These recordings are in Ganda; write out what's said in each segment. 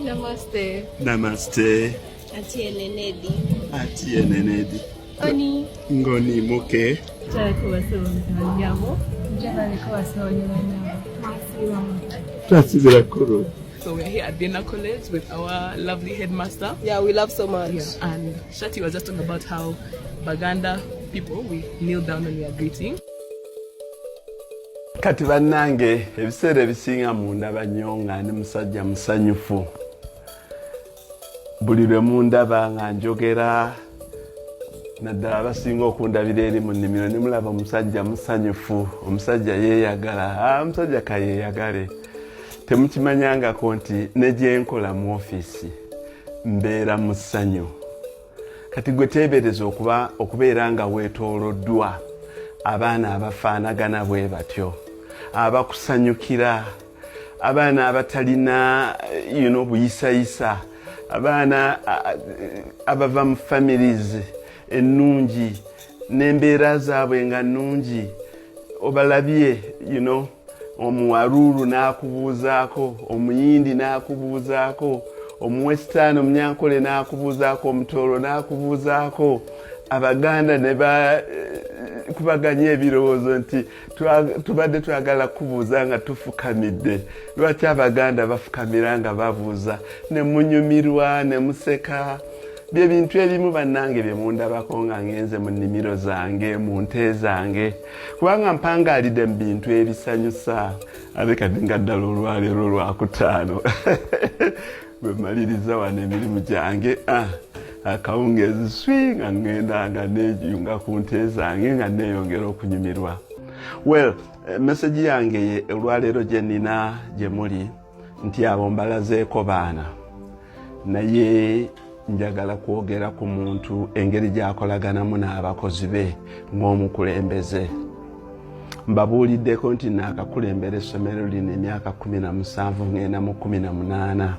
Namaste. Namaste. Atiene Nedi. Atiene Nedi. Oni. Ngoni muke. Twasibira kuru. So we're here at Vienna College with our lovely headmaster. Yeah, we love so much. Yeah, and Shati was just talking about how Baganda people, we kneel down when we are greeting. Kati bannange, ebiseera ebisinga mundaba nnyo nga ndi musajja musanyufu. Buli lwe mundaba nga njogera, naddala abasinga okundabira eri mu nnimiro, ne mulaba omusajja musanyufu, omusajja yeeyagala. Omusajja kayeeyagale. Temukimanyangako nti ne gye nkola mu ofiisi mbeera mu ssanyu. Kati gwe teebereza okubeera nga weetooloddwa abaana abafaanagana bwe batyo, abakusanyukira, abaana abatalina buyisayisa, abaana abava mu families ennungi n'embeera zaabwe nga nnungi. Obalabye, omuwaruuru n'akubuuzaako, omuyindi n'akubuuzaako, omuwesitaani, omunyankole n'akubuuzaako, omutoolo n'akubuuzaako, Abaganda ne bakubaganya ebirowoozo nti tubadde twagala kubuuza nga tufukamidde. Lwaki Abaganda bafukamira nga babuuza? Ne munyumirwa ne museka. Bye bintu ebimu bannange bye mundabako nga ngenze mu nnimiro zange, mu nte zange, kubanga mpangaalidde mu bintu ebisanyusa. Ate kati nga ddala olwaleero Olwakutaano bwe maliriza wano emirimu gyange, akawungeezi swi nga ŋŋenda nga neeyunga ku nte zange nga neeyongera okunyumirwa. Well, message yange olwaleero gye nnina gye muli nti abo mbalazeeko baana, naye njagala kwogera ku muntu engeri gy'akolaganamu n'abakozi be ng'omukulembeze. Mbabuuliddeko nti naakakulembera essomero lino emyaka 17, ngenda mu 18,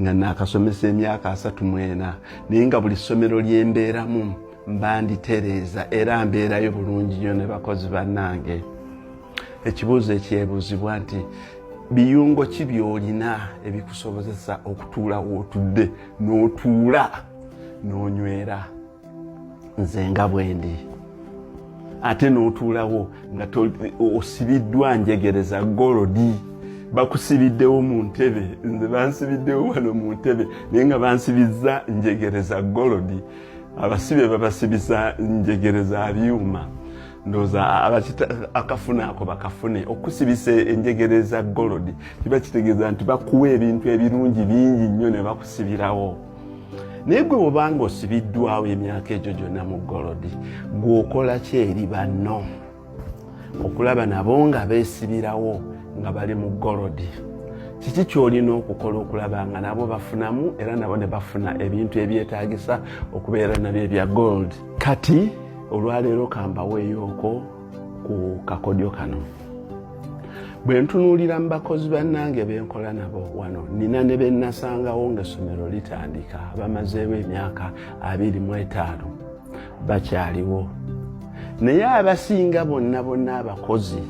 nga naakasomesa emyaka 34, naye nga buli ssomero lyembeeramu mba nditereeza era mbeerayo bulungi nnyo ne bakozi bannange. Ekibuuzo ekyebuuzibwa nti biyungo ki by'olina ebikusobozesa okutuula w'otudde n'otuula n'onywera nze nga bwendi, ate n'otuulawo nga osibiddwa njegereza gold, bakusibiddewo mu ntebe? Nze bansibiddewo wano mu ntebe, naye nga bansibizza njegereza gold. Abasibe babasibiza njegereza byuma. Ndowooza akafuna ako bakafune. Okusibisa enjegere za gold kiba kitegeeza nti bakuwa ebintu ebirungi bingi nnyo ne bakusibirawo. Naye gwe bwobanga osibiddwawo emyaka egyo gyonna mu gold, gweokola ki eri banno okulaba nabo nga beesibirawo nga bali mu gold? Kiki kyolina okukola okulaba nga nabo bafunamu era nabo ne bafuna ebintu ebyetaagisa okubeera nabyo ebya gold? Kati olwaleero kambaweeyooko ku kakodyo kano. Bwe ntunuulira mu bakozi bannange benkola nabo wano, nina ne bennasangawo ng'essomero litandika, bamazeewo emyaka 25, bakyaliwo. Naye abasinga bonna bonna abakozi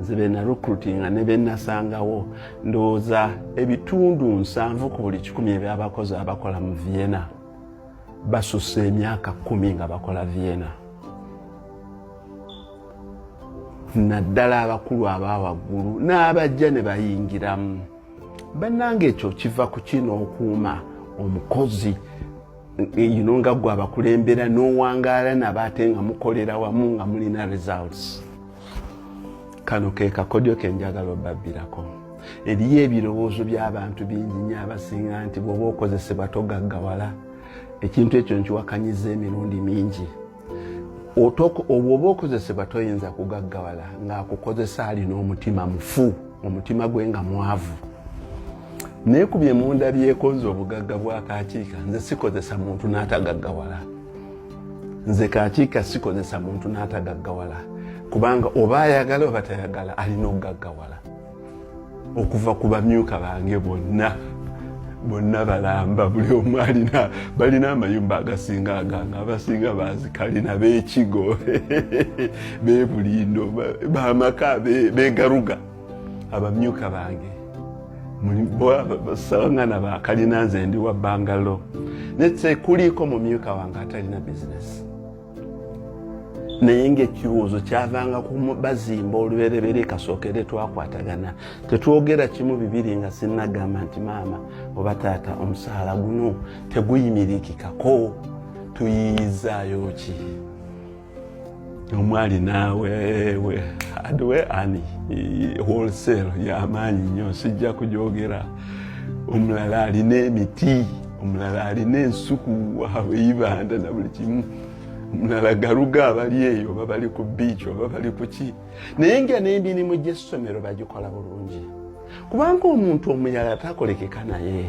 nze benarecruitinga ne benasangawo, ndowooza ebitundu 70 ku buli 100 ebyabakozi abakola mu Vienna basussa emyaka 10 nga bakola Vienna, naddala abakulu abawaggulu n'abajja ne bayingiramu. Bannange, ekyo kiva ku kino: okuuma omukozi ino nga gwe abakulembera n'owangaala nabo, ate nga mukolera wamu nga mulina results. Kano ke kakodyo ke njagala obabbirako. Eriyo ebirowoozo by'abantu bingi nnyo abasinga nti bw'oba okozesebwa togaggawala. Ekintu ekyo nkiwakanyiza emirundi mingi. Bw'oba okozesebwa toyinza kugaggawala ng'akukozesa alina omutima mufu, omutima gwe nga mwavu. Naye ku bye mundabyeko nze, obugagga bwa Kakiika, nze sikozesa muntu n'atagaggawala. Nze Kakiika sikozesa muntu n'atagaggawala, kubanga oba ayagala oba tayagala alina okugaggawala. Okuva ku bamyuka bange bonna Bonna balamba, buli omu alina, balina amayumba agasinga agange, abasinga bazikalina b'ekigo, b'ebulindo, bamaka begaruga. Abamyuka bange basangana bakalina, nze ndi wa bungalow. Netse kuliko mumyuka wange atalina bizinesi, naye nga ekirowoozo kyavanga ku bazimba olubereberye kasookere twakwatagana, tetwogera kimu bibiri nga sinnagamba nti maama oba taata, omusaala guno teguyimirikikako, tuyiyizaayo ki? Omu alina hardware ani wholesale yamaanyi nnyo, sijja kujogera. Omulala alina emiti, omulala alina ensuku waabwe ibanda na buli kimu, omulala garuga abali eyo oba bali ku beach oba bali ku ki, naye nga n'emirimu gy'essomero bagikola bulungi, kubanga omuntu omuyala takolekeka. Naye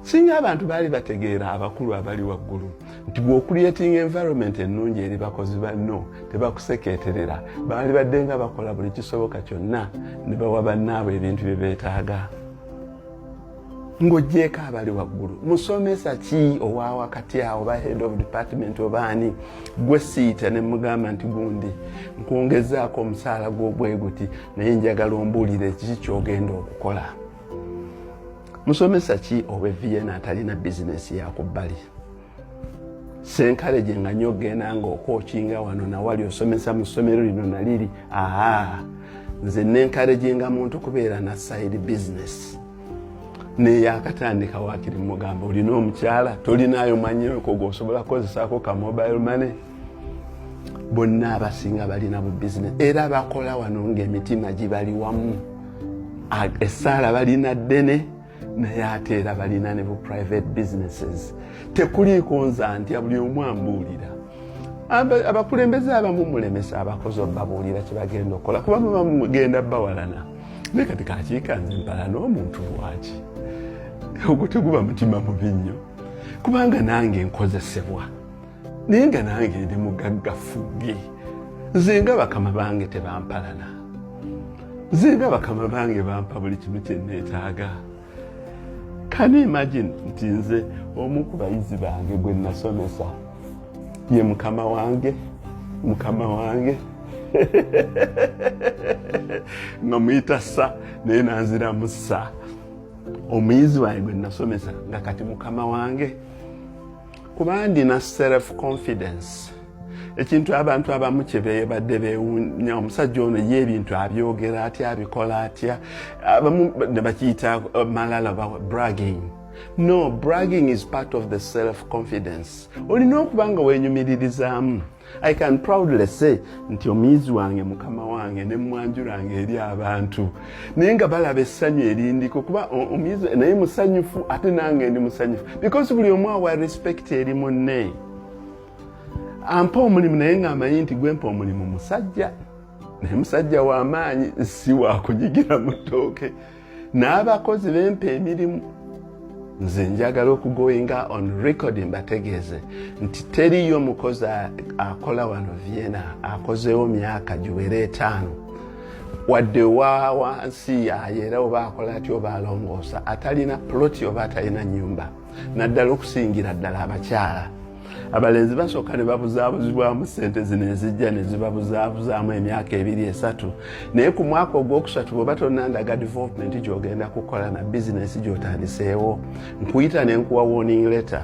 singa abantu baali bategeera, abakulu abali waggulu, nti bw'ocreating environment ennungi eri bakozi banno, tebakuseketerera, baali badde nga bakola buli kisoboka kyonna ne bawa bannaabwe ebintu bye beetaaga. Ng'ogyeko abali waggulu, musomesa ki owa wakati awo, oba head of department oba ani, gwe siita ne mugamba nti gundi nkwongezaako omusaala gw'obwe guti, naye njagala ombuulire kiki kyogenda okukola? Musomesa ki owe Vienna atalina bizinesi yakubbali? Sencourage nga nnyo ogenda nga okwokinga wano nawali, osomesa mu ssomero lino naliri. Aa, nze nencouraginga muntu kubeera na side business, neyakatandika wakiri mugamba olina omukyala, tolinayo manyeko gwosobola kukozesaako ka mobile money. Bonna abasinga balina bu business era bakola wano nga emitima gibali wamu, essaala balina ddene, naye ate era balina ne bu private businesses. Tekuliiko nza ntya, buli omu ambuulira. Abakulembeze abamu mulemesa abakozi obabuulira kyebagenda okukola, kuba muba mugenda bawalana. Naye kati kakiika nze mpala n'omuntu lwaki? Ogwo teguba mutima mubi nnyo, kubanga nange nkozesebwa, naye nga nange ndi mugagga fugge. Nze nga bakama bange tebampalana, nze nga bakama bange bampa buli kimu kyeneetaaga. Can you imagine nti nze omu ku bayizi bange gwe nasomesa ye mukama wange? Mukama wange nga muyita sir, naye nanziramu sir. Omuyizi wange gwe nasomesa nga kati mukama wange, kuba ndina self confidence. Ekintu abantu abamu kyebebadde bewunya, omusajja ono ye ebintu abyogera atya, abikola atya? Abamu ne bakiyita malala oba bragging. No, bragging is part of the self confidence. Olina okuba nga wenyumiririzaamu. I can proudly say nti omuyizi wange mukama wange, ne mwanjulange eri abantu, naye nga balaba essanyu erindiko, kuba omuyizi naye musanyufu, ate nange ndi musanyufu, because buli omu awa respect eri munne. Ampa omulimu naye ng'amanyi nti gwempa omulimu musajja, naye musajja w'amaanyi, si wakunyigira mu ttooke. N'abakozi bempa emirimu, nze njagala okugoinga on record mbategeeze nti teriyo mukozi akola wano Vienna akozeewo myaka giwera 5, wadde wa wansi ayera oba akola atya oba alongoosa, atalina ploti oba atalina nyumba, naddala okusingira ddala abakyala. Abalenzi basooka ne babuzaabuzibwamu sente zino ezijja ne zibabuzaabuzaamu emyaka 2, 3, naye ku mwaka ogwokusatu bw'oba tonnandaga development gy'ogenda kukola na bizinesi gy'otandiseewo, nkuyita ne nkuwa warning letter.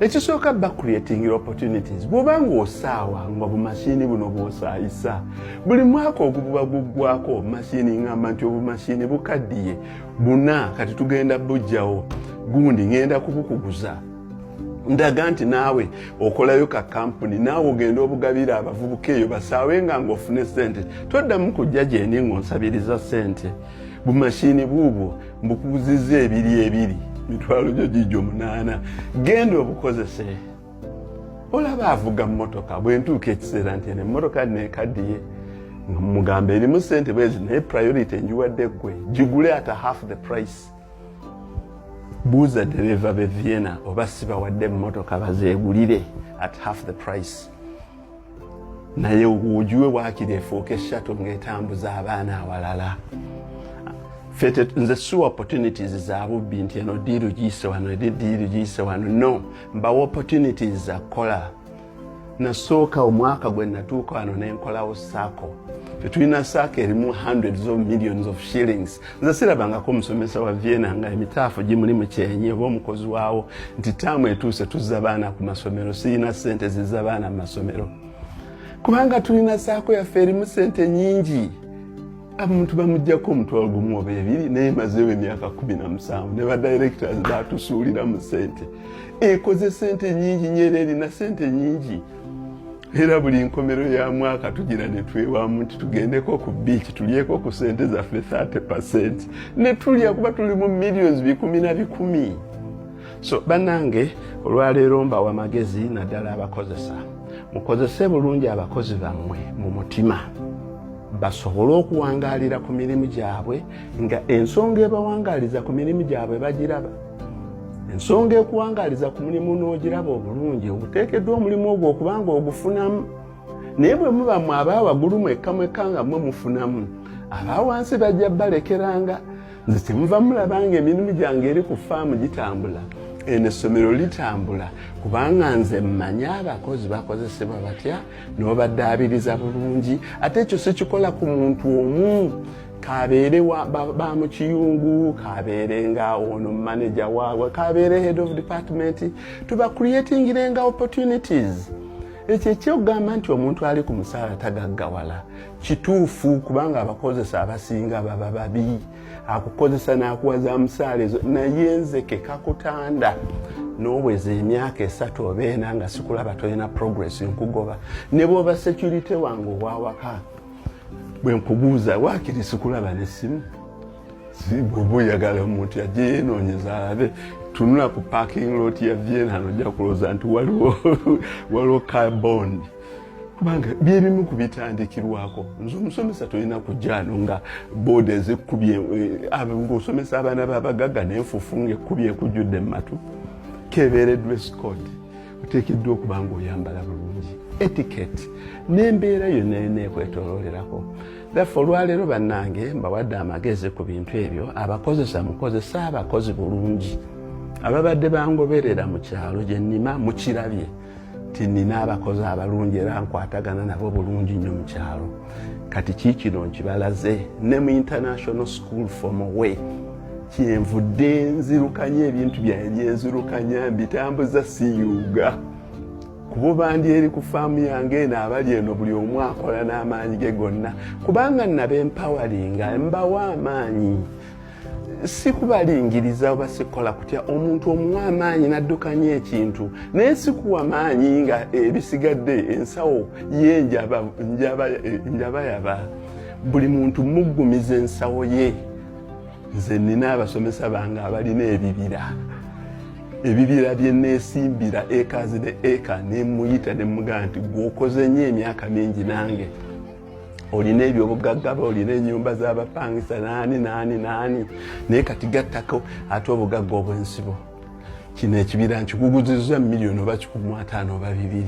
Ekisooka, ba creating opportunities. Bw'oba ng'osaawa nga bumashini buno bw'osaayisa buli mwaka ogububa guggwako mashini, ngamba nti obumashini bukaddiye buna, kati tugenda bujjawo, gundi ngenda kubukuguza, ndaga nti naawe okolayo ka kampuni, naawe ogenda obugabira abavubuka eyo basaawe nga ngaofune sente. Toddamu kujja gyendi ng'onsabiriza sente. Bumashini buubwo mbukuguziza ebiri ebiri, mitwalo gyo gijjo 8, genda obukozese. Olaba avuga mmotoka, bwe ntuuka ekiseera nti eno emmotoka nekaddiye, mugamba erimu sente bwezi, naye priority njiwadde ggwe, gigule at half the price. Buuza dereva be Vienna oba sibawadde emmotoka bazeegulire at half the price, naye ogiwe waakiri efuuka eshatu ng'etambuza abaana awalala. Ffe nze siwa opportunities za bubbi nti eno deal giyise wano, eri deal giyise wano. No, mbawa opportunities za kukola. Nasooka omwaka gwe natuuka wano nenkolawo SACCO. Tetulina SACCO erimu hundreds of millions of shillings. Nze sirabangako omusomesa wa Vienna nga emitaafu gimuli mu kyenyi oba omukozi waawo nti taamu etuuse, tuzza baana ku masomero, siyina sente zizza baana mu masomero, kubanga tulina SACCO yaffe erimu sente nyingi. Omuntu bamugjako 10,000 oba 2,000, naye mazeewo emyaka 17 ne badirectors batusuulira mu sente. Ekoze sente nyingi nyo era erina sente nyingi, era buli nkomero ya mwaka tugira ne twewamu nti tugendeko ku beach, tulyeko ku sente zaffe 30% ne tulya, kuba tuli mu millions bikumi na bikumi. So bannange, olwaleero mbawa magezi, naddala abakozesa: mukozese bulungi abakozi bammwe mu mutima, basobole okuwangaalira ku mirimu gyabwe nga ensonga ebawangaaliza ku mirimu gyabwe bagiraba. Ensonga ekuwangaaliza ku mulimu n'ogiraba obulungi, obuteekeddwa omulimu ogwo okubanga ogufunamu. Naye bwe muba mwe abawaggulu mwekka mwekka nga mwe mufunamu, abawansi bajja balekeranga. Nze kyemuva mulaba nga emirimu gyange eri ku faamu gitambula, eno essomero litambula, kubanga nze mmanyi abakozi bakozesebwa batya n'obaddaabiriza bulungi. Ate ekyo sikikola ku muntu omu, kabeere ba mu kiyungu, kabeere nga ono manager waabwe, kabeere head of department, tuba creatingirenga opportunities. Ekyo ekyokugamba nti omuntu ali ku musaala tagaggawala kituufu, kubanga abakozesa abasinga baba babi, akukozesa n'akuwa za musaala ezo. Naye nze kekakutanda n'oweza emyaka 3 oba 4 nga sikulaba tolina progress, nkugoba. Ne bw'oba security wange owawaka, bwe nkubuuza waakiri sikulaba n'essimu. Bw'oba oyagala omuntu yajje yeenoonyeza alabe, tunula ku parking lot ya Vienna, nojja kulowooza nti waliwo carbon, kubanga byebimu ku bitandikirwako. Nze omusomesa tolina kujjaano nga booda ezikubye, ng'osomesa abaana b'abagagga n'enfuufu ng'ekubye ekujjudde mu matu. Kebeere dress code, oteekeddwa okuba ng'oyambala bulungi, etiquette n'embeera yonna yonna ekwetoloolerako. Therefore, olwaleero bannange mbawadde amagezi ku bintu ebyo. Abakozesa, mukozesa abakozi bulungi. Ababadde bangoberera mu kyalo gye nnima mukirabye nti nina abakozi abalungi era nkwatagana nabo bulungi nnyo mu kyalo. Kati kiikino nkibalaze ne mu International School for Mowe. Kyenvudde nzirukanya ebintu byange byenzirukanya, mbitambuza, siyuuga kuba bandi eri ku faamu yange eno. Abali eno buli omu akola n'amaanyi ge gonna, kubanga nabempawalinga, mbawa amaanyi, si kubalingiriza oba sikola kutya. Omuntu omuwa amaanyi n'addukanya ekintu, naye sikuwa maanyi nga ebisigadde ensawo ye njabayaba. Buli muntu muggumiza ensawo ye. Nze nina abasomesa bange abalina ebibira, ebibira byeneesimbira acres ne acre. Nemuyita nemugamba nti gweokoze nnyo emyaka mingi nange, olina ebyobugagga, olina enyumba z'abapangisa naani naani naani, naye kati gattako ate obugagga obwensibo. Kino ekibira nkikuguziza miliyoni oba 150 oba 200,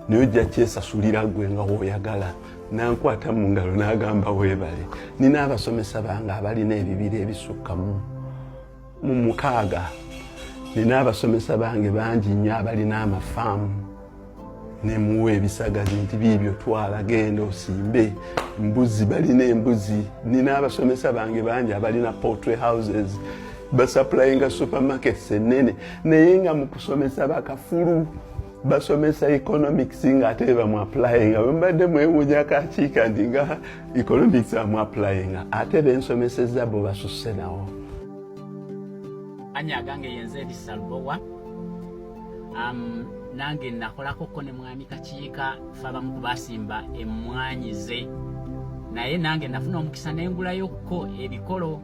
naye ojja kyesasulira gwe nga woyagala. Nankwata mu ngalo n'agamba weebale. Nina abasomesa bange abalina ebibira ebisukka mu 6. Nina abasomesa bange bangi nnyo abalina amafaamu, nemuwa ebisagazi nti biibyo, twala genda osimbe. Embuzi, balina embuzi. Nina abasomesa bange bangi abalina poultry houses, basupplyinga supermarkets enene, naye nga mu kusomesa bakafulu, basomesa economics nga ate bamu applyinga. Bwembadde mwewuunya kakiika nti nga economics amu applyinga, ate bensomeseza bo basusse nawo. Anya agange yenze Erisalubowa. Nange nakolako ne mwami Kakiika, fe abamu ku basimba emmwanyi ze, naye nange nafuna omukisa nengulayokko ebikolo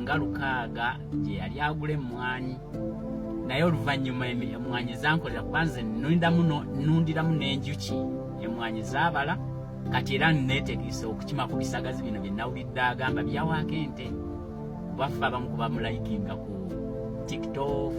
nga 6 gye yali agula emmwanyi. Naye oluvannyuma emmwanyi zankolera, kuba nze nundiramu n'enjuki, emmwanyi zaabala. Kati era neetegese okukima ku bisagazi bino bye nawulidde agamba byawaako ente, kuba ffe abamu kuba mulayikinga ku TikTok.